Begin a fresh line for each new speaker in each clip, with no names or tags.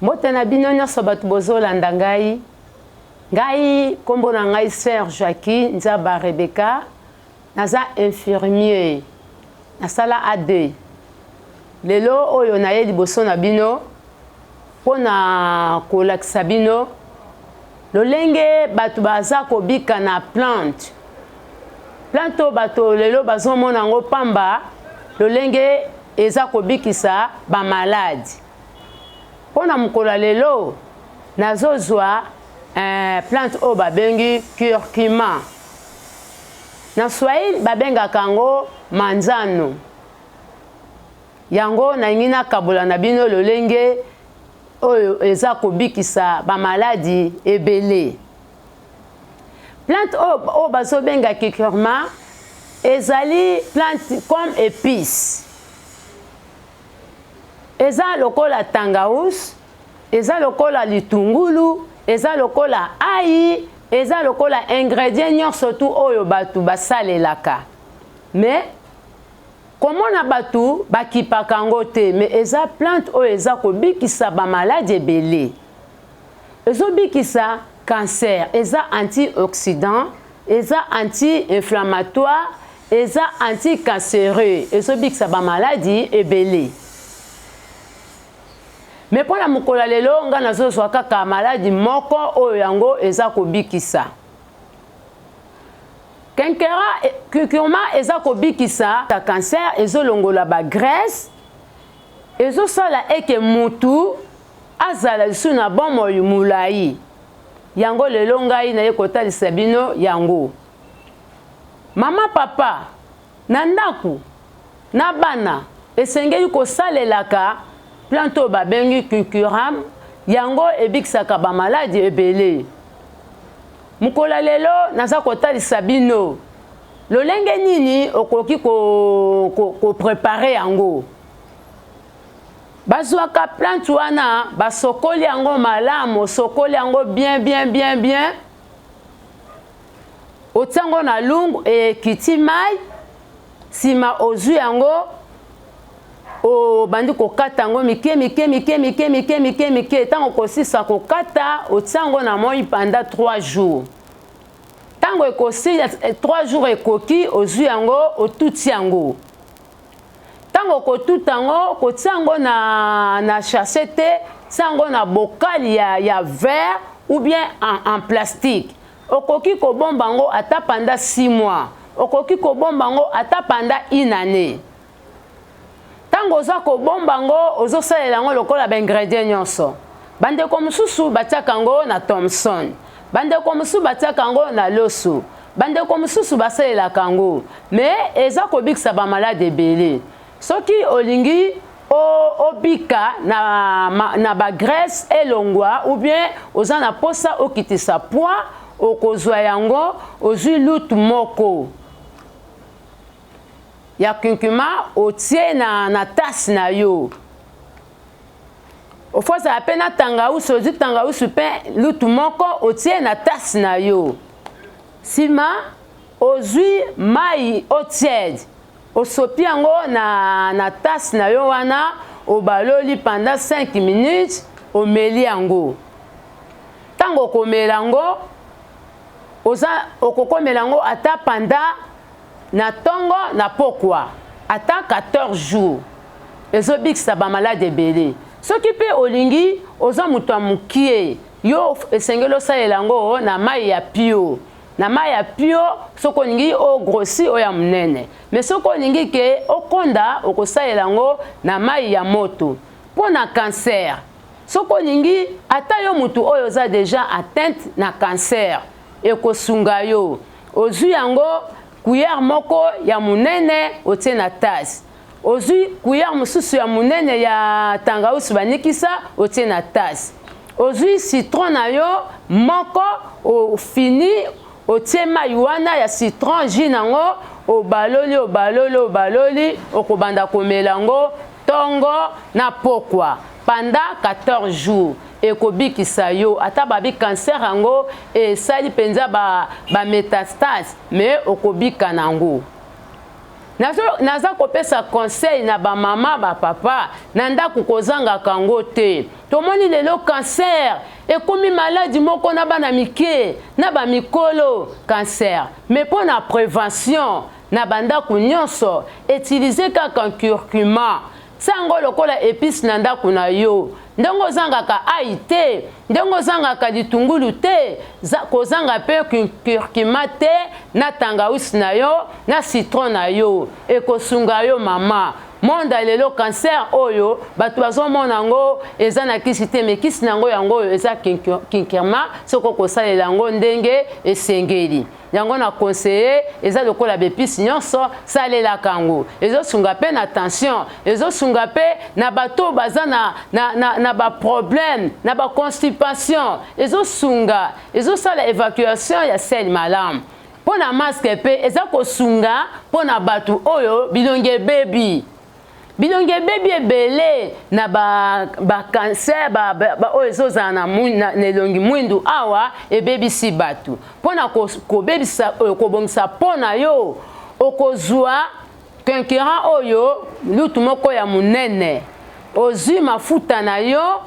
Mbote na bino nyonso bato bozolanda ngai. Ngai nkombo na ngai Sœur Jackie Nzaba Rebecca, naza infirmier, nasala A2. Lelo oyo naye liboso na bino mpo na kolakisa bino lolenge bato baza kobika na plante. Plante oyo bato lelo bazomona yango pamba, lolenge eza kobikisa ba maladi. Mpo na mokolo ya lelo nazozwa eh, plante oyo babengi curcuma. Na Swahili babengaka yango manzano. Yango nalingi nakabola na bino lolenge oyo eza kobikisa ba maladi ebele. Plante oyo, oyo bazobenga curcuma ezali plante comme épice. Eza lokola tangaus, eza lokola litungulu, eza lokola ayi, eza lokola ingredient nyonso tu oyo bato basalelaka. Mais komona bato bakipaka yango te, mais eza plante oyo eza kobikisa ba maladi ebele. Ezobikisa cancer, eza antioxydant, eza anti-inflammatoire, eza anticancereux, ezobikisa ba maladi ebele. Mais mpo na mokolo ya lelo nga nazozwa kaka maladi moko oyo yango eza kobikisa. Kenkera, curcuma eza kobikisa cancer, ezolongola ba graisse, ezosala eke mutu azala lisusu na bomoi molai. Yango lelo ngai naye kotalisa bino yango. Mama, papa, na ndako na bana esengeli kosalelaka plante oyo babengi curcuram, yango ebikisaka ba maladi ebele. Mokolo ya lelo naza kotalisa bino lolenge nini okoki ko prepare yango. Bazwaka plante wana basokoli yango malamu, osokoli yango bien bien bien bien, otia yango na lungu ekiti mai, nsima ozwi yango obandi kokata yango mike mike mike mike mike mike mike. Ntango okosisa kokata, otia yango na moi pendant 3 jours. Ntango ekosila 3 jours ekoki, ozwi yango otuti yango. Ntango okotuta yango, kotia yango na sachet te, tia yango na bocal ya verre ou bien en plastique. Okoki kobomba yango ata pendant 6 mois, okoki kobomba yango ata pendant une année. Ntango oza kobomba yango, ozosalela yango lokola ba ingrédients nyonso. Bandeko mosusu batiaka yango na Thomson, bandeko mosusu batiaka yango na loso, bandeko mosusu basalelaka yango, mais eza kobikisa ba malade ebele. Soki olingi obika na ba graisse elongwa ou bien oza na posa okitisa poids, okozwa yango, ozwi lutu moko ya curcuma otie na tasse na yo. Ofozala pe na tangausi, ozwi tangausi pe lutu moko otie na tasse na yo. Sima ozwi mai eau tiède, osopi yango na tasse na yo wana, obaloli pendant 5 minutes, omeli yango. Tango okomela yango, oza okokomela yango ata pendant na tongo na pokwa, ata 14 jours, ezobikisa ba malade ebele. Soki pe olingi oza moto ya mokie, yo esengeli osalela yango na mai ya pio. Na mai ya pio soki olingi o grossi oya monene, mais soki olingi ke okonda, okosalela yango na mai ya moto. Mpo na cancer, soki olingi ata yo motu oyo oza deja atteinte na cancer, ekosunga yo. Ozwi yango cuillère moko ya monene otie na tasse, ozwi cuillère mosusu ya monene ya tangausi banikisa otie na tasse, ozwi citron na yo moko ofini otie mai wana ya citron jus nango, obaloli obaloli obaloli, okobanda komela yango tongo na pokwa pendant 14 jours. Ekobikisa yo ata babi cancer yango esali penza ba métastase, mais okobika nango. Nazo, naza kopesa conseil na ba mama ba papa na ndako kozangaka yango te. Tomoni lelo cancer ekomi maladi moko na bana mike na ba mikolo cancer mais mpo na prevention na ba ndako nyonso utiliser kaka curcuma Tia yango lokola epice na ndako na yo. Ndenge ozangaka ail te, ndenge ozangaka litungulu te, kozanga pe curcuma te na tangawisi na yo, na citron na yo. Ekosunga yo mama. Monde ya lelo cancer oyo bato bazomona yango eza na kisi te, mais kisi na yango yango oyo eza curcuma soki okosalela yango ndenge esengeli. Yango na conseiller eza lokola ba epices nyonso salelaka yango ezosunga pe na tension ezosunga pe na bato oyo baza na, na, na, na ba problème na ba constipation ezosunga ezosala evacuation ya sel malamu mpo na masque pe eza kosunga mpo na bato oyo bilongi ebebi Bilongi ebebi ebele na ba ba cancer ba, ba, ba oyo ezozala na, na, na elongi mwindu awa ebebisi bato. Mpo na kobebisa oyo kobongisa mpo na yo okozwa concurrent oyo lutu moko ya monene ozwi mafuta na yo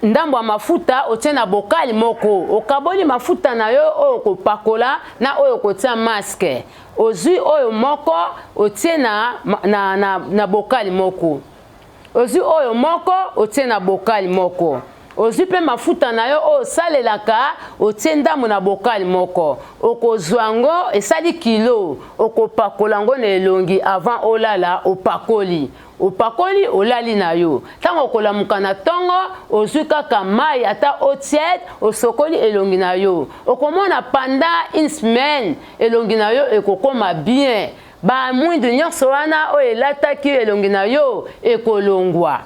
ndambo ya mafuta otie na bokali moko, okaboli mafuta na yo oyo okopakola na oyo okotia masque. Ozwi oyo moko otie na, na, na, na bokali moko, ozwi oyo moko otie na bokali moko, ozwi mpe mafuta na yo oyo osalelaka otie ndambo na bokali moko. Okozwa yango esali kilo, okopakola yango na elongi avant olala, opakoli Opakoli olali na yo. Tango okolamuka na tongo, ozui kaka mayi ata eau tiède, osokoli elongi na yo. Okomona pendant une semaine, elongi na yo ekokoma bien. Ba muindu nionso wana oyo elataki elongi na yo ekolongua.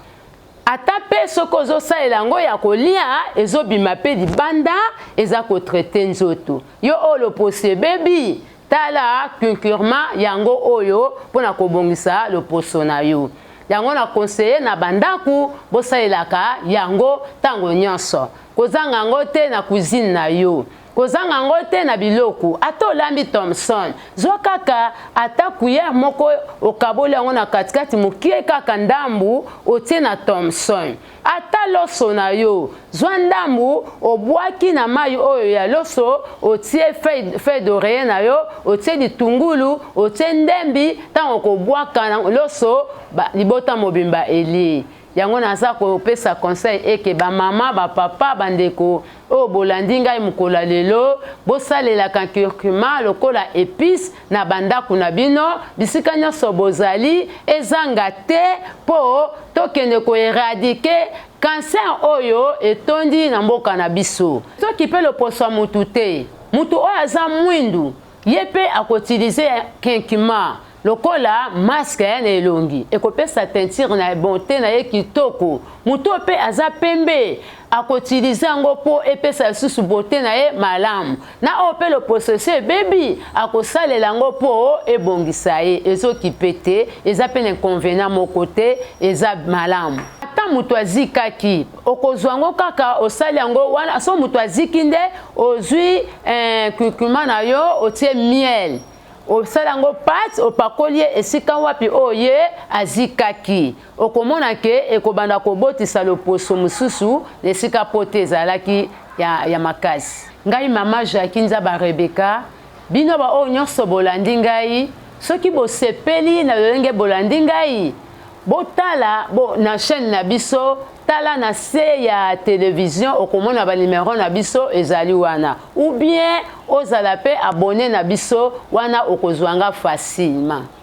Ata pe soki ozosalela yango ya kolia, ezobima pe libanda, eza ko traiter nzoto. Yo oyo loposo ebebi, Tala curcurma yango oyo pona kobongisa loposo na yo. Yango na conseiller na ba ndaku bosalelaka yango tango nionso. Kozanga yango te na cuisine na yo. Kozanga yango te na biloko. Ata olambi thomson, zwa kaka ata cuillère moko okaboli yango na katikati mukie kaka ndambu otie na thomson. Ata loso na yo, zwa ndambu obwaki na mayi oyo ya loso, otie feuille, feuille d'oreiller na yo, otie litungulu, otie ndembi, tango okobwaka na loso, ba, libota mobimba elie. Yango naza kopesa conseil eke ba mama, ba papa, ba ndeko oyo bolandi ngai mokolo ya lelo, bosalelaka curcuma lokola epice na ba ndaku na bino, bisika nionso bozali, ezanga te po tokende ko eradiquer cancer oyo etondi na mboka na biso. Tokipe loposo ya mutu te. Mutu oyo aza mwindu, ye pe ako utiliser curcuma lokola masque na elongi, ekopesa teinture na bonte na ye kitoko. Mutu oyo pe aza pembe, ako utiliser yango po epesa lisusu beaute na ye malamu. Na oyo pe loposo esi ebebi, akosalela yango po ebongisa ye. Ezo kipe te, eza pe na inconvenient moko te, eza malamu. Ata mutu azikaki, okozua yango kaka osali yango wana. Soki mutu aziki nde ozui eh, curcuma na yo otie miel, osali yango pate, opakoli ye esika wapi oyo ye azikaki. Okomona ke ekobanda kobotisa loposo mosusu na esika pota ezalaki ya, ya makasi. Ngai mama Jackie Nzaba Rebecca, bino ba oyo nyonso bolandi ngai, soki bosepeli na lolenge bolandi ngai, botala bo, na chaine na biso, tala na se ya television okomona ba numero na biso ezali wana, ou bien ozala pe abonne na biso wana okozwa nga facilement.